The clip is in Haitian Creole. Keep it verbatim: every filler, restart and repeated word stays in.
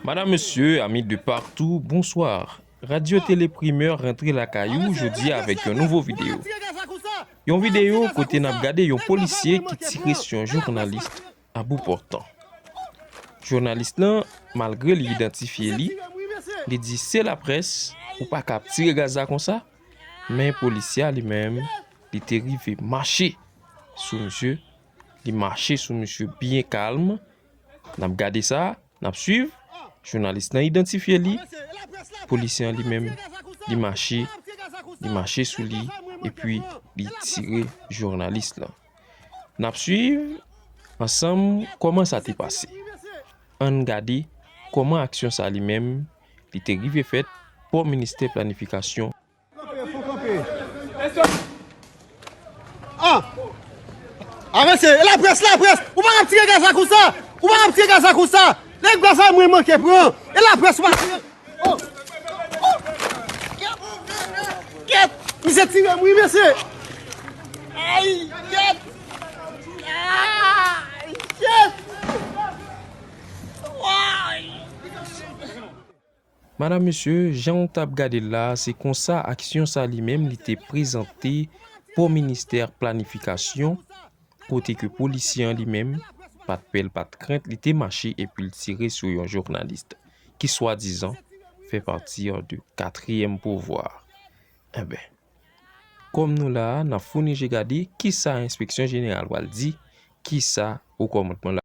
Madam, mesye, ami de partou, bonswa. Radyo Tele Primè rantre lakay ou jodi avèk yon nouvo videyo. Yon videyo kote n ap gade yon polisye ki tire sou yon jounalis a bout pòtan. Jounalis lan, malgre li idantifye li, li di se laprès, ou pa ka ap tire gaz la konsa, men polisye a li menm, li te rive mache sou misye, li mache sou misye byen kalm. N ap gade sa, n ap swiv. Jounalis lan idantifye li. Polisye an li menm, li mache, li mache sou li, epi li tire jounalis lan. N ap swiv ansanm kòman sa te pase. Ann gade kòman aksyon sa li menm, li te rive fèt bò ministè planifikasyon. Fò kanpe, fò kanpe. Ah! Avanse, e laprès, laprès! Ou pa ka ap tire gaz la konsa! Ou pa ka ap tire gaz la konsa! Lè gaz la mwen manke pran! E laprès ou pa tire! Oh! Oh! Kèt! Kèt! Misye tire m wi, mesye! Ay! Kèt! Ay! Kèt! Ay! Madam, mesye, jan w t ap gade l la, se konsa aksyon sa li menm li te prezante bò ministè planifikasyon, kote ke polisye an li menm, pa t pè, l pa t krent, li te mache epi l tire sou yon jounalis ki swadizan fè pati de katriyèm pouvwa. Enben, kòm nou la a, n ap founi je gade kisa enspeksyon jeneral pral di, kisa wo kòmandman